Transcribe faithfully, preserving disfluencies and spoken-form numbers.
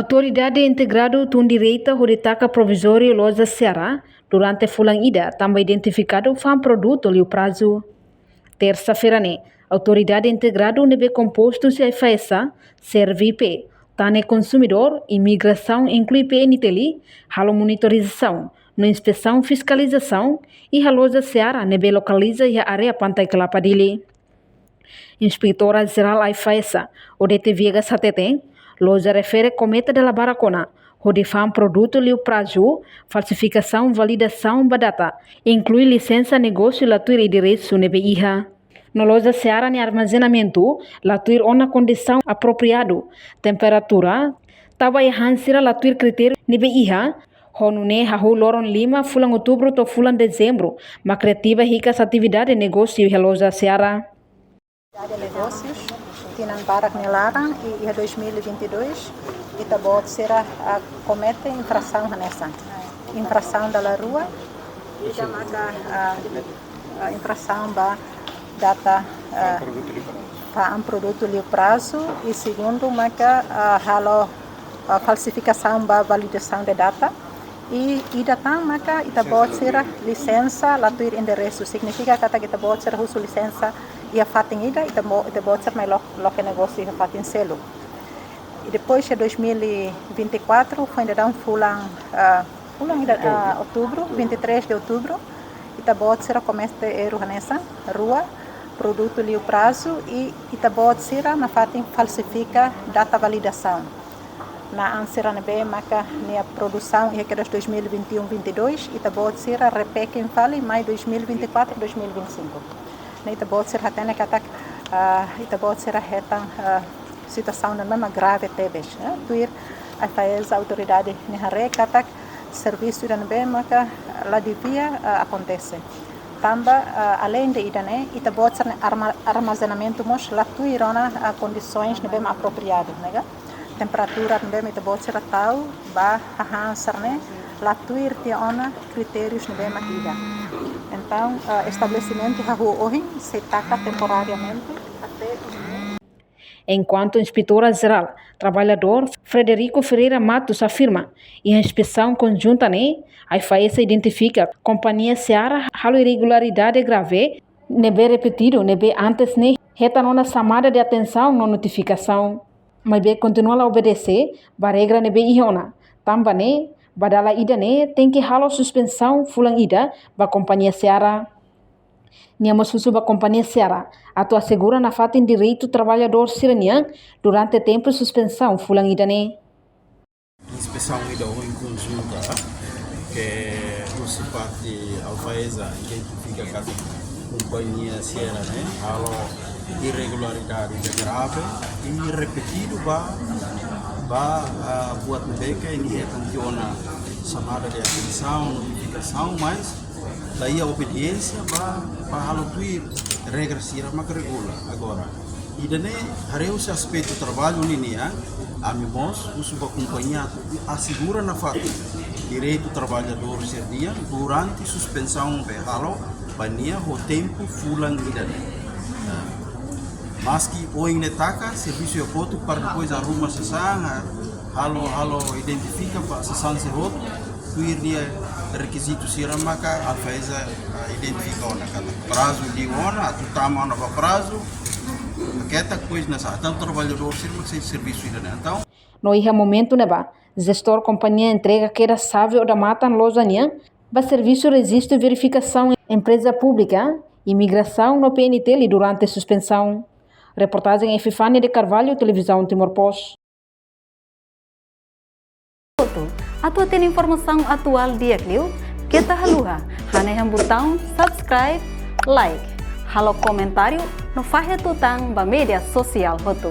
Autoridade Integradu tun direta hodi taka provizóriu loja Seara durante fulan ida, tanba identifikadu fa'an produtu liu prazu. Tersa-feira ne'e, Autoridade Integradu ne'ebé kompostu husi AIFAESA, SERVIPE, Tane Konsumidór, Imigrasaun, inklui P N T L, halo monitorizasaun no inspesaun fiskalizasaun iha loja Seara ne'ebé lokaliza iha área Pantai Kelapa, Dili. Inspetora Jerál AIFAESA, Odete Viegas hateten, loja refere komete dala barak ona hodi fa'an produtu liu prazu, falsifikasaun validasaun ba data, inklui lisensa negósiu la tuir enderesu ne'ebé iha. No loja Seara nia armazenamentu la tuir ona kondisaun apropriadu, temperatura, tau ba iha han sira la tuir kritériu ne'ebé iha, ho nune'e hahú loron lima fulan Outubru to'o fulan Dezembru, mak reativa hikas atividade negósiu iha loja Seara. Atividade negósius, tinan barak nia laran, i iha dois mil e vinte e dois, ita-boot sira, ah, komete infrasaun hanesan. Infrasaun dala rua, ida maka, ah, ah, infrasaun ba data, ah, fa'an produtu liu prazu, i segundu maka, ah, halo, ah, falsifikasaun ba validasaun de data, i ida tan maka ita-boot sira lisensa la tuir enderesu, signifika katak ita-boot sira husu lisensa iha fatin ida, ita-bo-, ita-boot sira mai lo-, loke negósiu iha fatin seluk. I depois iha dois mil e vinte e quatro, foin daudaun fulan, ah, fulan ida, ah, Outubru, vinte e três de Outubru, ita-boot sira komete erru hanesan, rua, produtu liu prazu, i ita-boot sira nafatin falsifika data validasaun. Na'an sira ne'ebé maka nia produsaun iha kedas dois mil e vinte e um, vinte e dois, ita-boot sira repekin fali mai dois mil e vinte e quatro, dois mil e vinte e cinco. Ne'e ita-boot sira hatene katak, ah, ita-boot sira hetan, ah, situasaun ne'ebé mak grave tebes, eh, tuir AIFAESA, autoridade nia haree katak servisu ida ne'ebé maka la devia, ah, akontese. Tanba, ah, aleinde ida-ne'e, ita-boot sira-nia arma-, armazenamentu mós la tuir ona, ah, kondisoens ne'ebé mak apropriadu, ne'e ka? Temperatura ne'ebé mak ita-boot sira tau ba hahán sira-ne'e la tuir tiha ona kritérius ne'ebé mak ida. Entaun, ah, estabelesimentu hahú ohin sei taka temporariamente até. Enkuantu Inspetora Jerál Traballadór Frederico Ferreira Matos afirma, iha inspesaun konjunta ne'e, AIFAESA identifika kompañia Seara halo irregularidade grave ne'ebé repetidu, ne'ebé antes ne'e hetan ona xamada de atensaun no notifikasaun, maibé kontinua la obedese ba regra ne'ebé iha ona. Tanba ne'e, ba dala ida-ne'e tenke halo suspensaun fulan ida ba kompañia Seara. Nia mós husu ba kompañia Seara atu asegura nafatin direitu traballadór sira-nian durante tempu suspensaun fulan ida-ne'e. Inspesaun ida ohin konjunta, ke husi parte AIFAESA identifika katak kompañia Seara ne'e halo irregularidade grave i repetidu ba, ba, ah, buat ne'ebé ke nia hetan tiha ona xamada de atensaun, notifikasaun, mas la iha obediénsia ba, ba halo tuir regra sira mak regula. Agora, ida-ne'e haree husi aspetu traballu ninian, ami mós husu ba kompañia atu asegura nafatin direitu traballadór sira-nian durante suspensaun ne'ebé halo ba nia ho tempu fulan ida-ne'e. Nah, maski ohin ne'e taka, servisu iha kotuk para depois arruma sasán, halo, halo identifika ba sasán sira hotu, tuir nia rekizitu sira maka AIFAESA, ah, identifika ona katak prazu liu ona, atu tama ona ba prazu, ketak depois nasa, entaun traballadór sira mak sei servisu ida-ne'e. Entaun, no iha momentu ne'ebá, jestór kompañia entrega kedas xave odamatan loja nian ba servisu rejistu i verifikasaun empreza públika, imigrasaun no P N T L durante suspensaun. Reportajen Epifania de Carvalho, Televizaun Timor Post. Atu hatene informasaun atuál di'ak liu, keta haluha hanehan butaun subscribe, like, halo komentáriu no fahe tutan ba média sosiál hotu.